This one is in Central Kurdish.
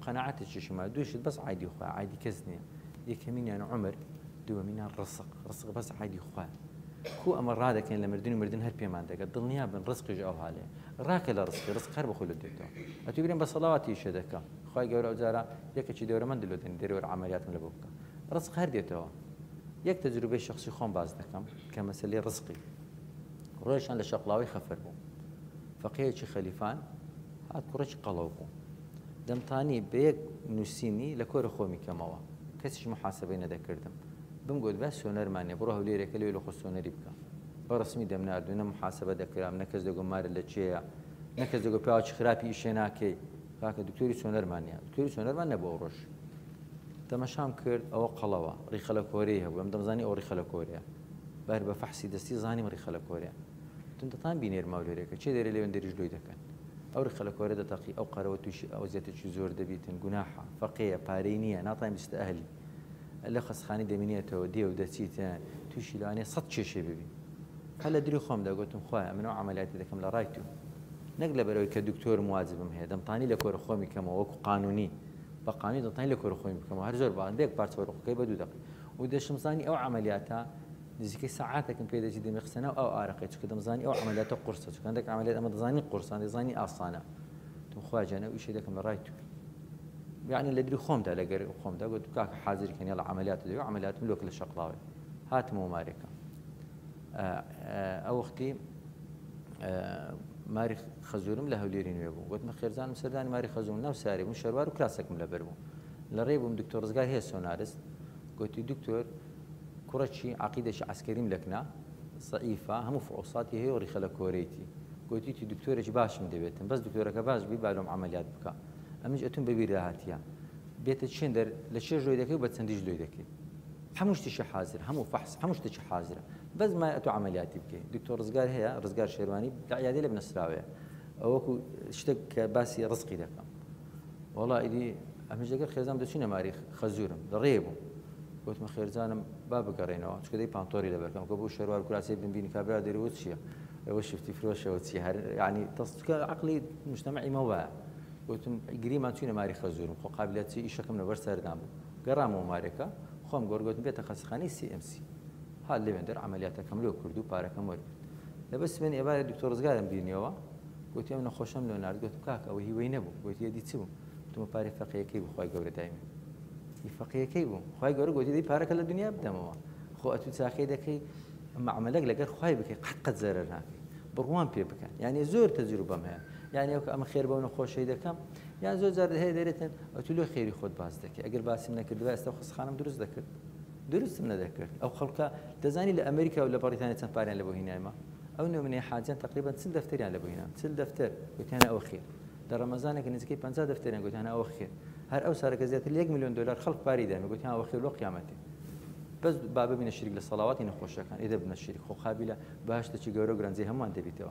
قەناعەتێکیشم هەیە، دوو شت بەس عایدی خوایە، عایدی کەس نییە، یەکەمینیان عومر، دووەمینیان ڕزق، ڕزق بەس عایدی خوایە. کو ئەمە ڕادەکەین لە مردن و مردن هەر پێمان دەگات، دڵنیا بن ڕزقیش ئەوها لێ ڕاکە لە ڕزقی، ڕزق هەر بەخۆی لۆ دێتەوە. ئەتوو برێن بە سەڵاواتی ئیشێ دەکا، خوای گەورە ئەوجارە یەکێکی دەورەمەند لۆ دێنێ دەرێ وەرە عەمەلیاتم لە بۆ بکە. ڕزق هەر دێتەوە. یەک تەجروبەی شەخسی خۆم باس دەکەم کە مەسەلەی ڕزقی. ڕۆژێکیان لە شەقڵاوەی خەفەر بووم. فەقێیەکی خەلیفان هات کوڕێکی قەڵەو بوو. دەمتانی بە یەک نووسینی لە کۆرە خۆمی کەمەوە. کەسیش موحاسەبەی نەدەکردم. بمگوت با سۆنەرمان نیە بڕۆ هەولێرێکە لەوێ لە خۆ سۆنەری بکە. بە ڕەسمی دەمنارد و نە موحاسەبە دەکرام، نە کەس دەگۆ مارت لە کێیە، نە کەس دەگۆ پیاوەکی خراپی ئیشێ ناکەی. کاکە دکتۆری سۆنەرمان نیە. دکتۆری سۆنەرمان نەبوو ئەو ڕۆژ. تەمەشام کرد ئەوە قەڵەوە، ڕیخەلە کۆرەی هەبوو. ئەم دەمزانی ئەو ڕیخەلە کۆرەیە. بەر بە فەحسی دەستی زانیم ڕیخەلە کۆرەیە. وتم دەتان بینێرمە هەولێرێکە، کێ دەرێ لەوێن دەریش لۆی دەکەن. ئەو ڕیخەلە کۆرە دەتەقی، ئەو قەرەوە تووشی ئەوزیەتێکی زۆر دەبیتن، گوناحە، فەقێیە، پارەی نییە، ناتوانین بچیتە ئەهلی. لە خەستخانەی دەمینێتەوە، دێ و دەچیتن، تووشی لەوانەیە سەت کێشەی ببی. هەر لە دری خۆمدا گوتم خوایە من ئەو عەمەلیاتە دەکەم لە ڕای تو. نەک لەبەرئەوەی کە دکتۆرم واجبم هەیە، دەمتانی لە کۆرە خۆمی کەمەوە وەکو قانونی، بە قانونی دەمتانی لە کۆرە خۆمی بکەمەوە، هەر زۆر بە یەک پارچە وەرقەکەی بە دوو دەقە. و دەشمزانی ئەو عەمەلیاتە نزیکەی سەعاتێکم پێ دەچی دەمی خستە ناو ئەو ئارەقەی، چونکە دەمزانی ئەو عەمەلیاتە قورسە، چونکە هەندێک عەمەلیات ئەمە دەزانی قورسە، هەندێک زانی ئاسانە. وتم خوایە گیان ئەو ئیشەی دەکەم لە ڕای تو. یعنی لە دری خۆمدا لەگەر خۆمدا گوت کاکە حازر کەن یاڵا عەمەلیاتە دەوێ، عەمەلیاتم لۆ کە لە شەقڵاوێ. هاتمەوە مارێکە. ئەو وەختی ماری خەزورم لە هەولێری نوێ بوو. گوتم خێرزانم سەردانی ماری خەزورم ناو ساری بووم، شەروار و کراسێکم لەبەر بوو. لە ڕێ بووم دکتۆر ڕزگار هەیە سۆنارست. گوتی دکتۆر کوڕەکی عەقیدێکی عەسکەریم لەکنا زەعیفە هەموو فعوساتی هەیە و ڕیخەلە کۆرەیتی. گوتیتی دکتۆرێکی باشم دەوێتن، بەس دکتۆرەکە باش بی با لۆم عەمەلیات بکا. ئەمنیش ئەتوم بە بیردا هاتیە. بێتە چێن دەر لە چێژ لۆی دەکەی و بە چەندیش لۆی دەکەی. هەموو شتێکی حازر، هەموو فەحس، هەموو شتێکی حازرە. بەس مایە ئەتۆ عەمەلیاتی بکەی. دکتۆر ڕزگار هەیە، ڕزگار شێروانی لە عیادەی لە بنەسراوەیە. ئەوە وەکوو شتێک کە باسی ڕزقی دەکەم. وەڵا ئیدی ئەمنیش لەگەڵ خێزانم دەچووینە ماری خەزوورم، لە ڕێ بووم. گوتم خێرزانم با بگەڕێینەوە، چونکە دەی پانتۆری لەبەر کەم، کە بوو شەروار و کراسی بمبینی کابرا دەری وت چییە؟ ئەوە شفتی فرۆشەوە چییە؟ هەر یعنی تەسکە عەقڵی مجتەمەعی مە وایە. گوتم گریمان چووینە ماری خەزوورم، خۆ قابلیەتی ئیشەکەم لەبەر سەردان بوو. گەڕامەوە مارێکە، خۆم گۆڕ گوتم بێتە خەستەخانەی سی ئێم سی. هات لەوێن دەر عەمەلیاتەکەم لۆ کرد و پارەکەم وەرگرت. لەبەر سبەینێ ئێوارێ دکتۆر ڕزگارم بینیەوە، گوتی ئەو نەخۆشەم لۆ نارد. گوتم کاکە ئەوە هی وەی نەبوو. گوتی ئەدی چ بوو؟ گوتم پارەی فەقێیەکەی بوو خوای گەورە دایمێ. هی فەقێیەکەی بوو. خوای گەورە گوتی دەی پارەکە لە دنیا بدەمەوە. خۆ ئەتوو چاکەی دەکەی مەعمەلەک لەگەر خوای بکەی قەت قەت زەرەر ناکەی. بڕوام پێ بکەن. یعنی زۆر تەجروبەم هەیە. یعنی ئەو کە ئەمە خێر بەو نەخۆشەی دەکەم یان زۆر جار هەیە دەرێتن ئەتوو لۆ خێری خۆت باس دەکەی. ئەگەر باسم نەکردبا ئێستا خەستەخانەم دروست دەکرد. دروستم نەدەکرد. ئەو خەڵکە دەزانی لە ئەمریکا و لە بەڕیتانیا چەند پاریان لە بۆ هینایمە؟ ئەو نمونەی حاجیان تقریبا 40 دەفتەریان لە بۆ هینام. 40 دەفتەر گوتیانە ئەوە خێر. لە ڕەمەزانێک نزیکەی 50 دەفتەریان گوتیانە ئەوە خێر. هەر ئەو سارەکە زیاتر لە 1 میلیۆن دلار خەڵک پاری دایمە گوتیان ئەوە خێر لۆ قیامەتێ. بەس با ببینە شریک لە سەڵاواتی نەخۆشەکان. ئێ دەبنە شریک. خۆ قابیلە بەهەشتێکی گەورە و گرانجەی هەمووان دەبیتەوە.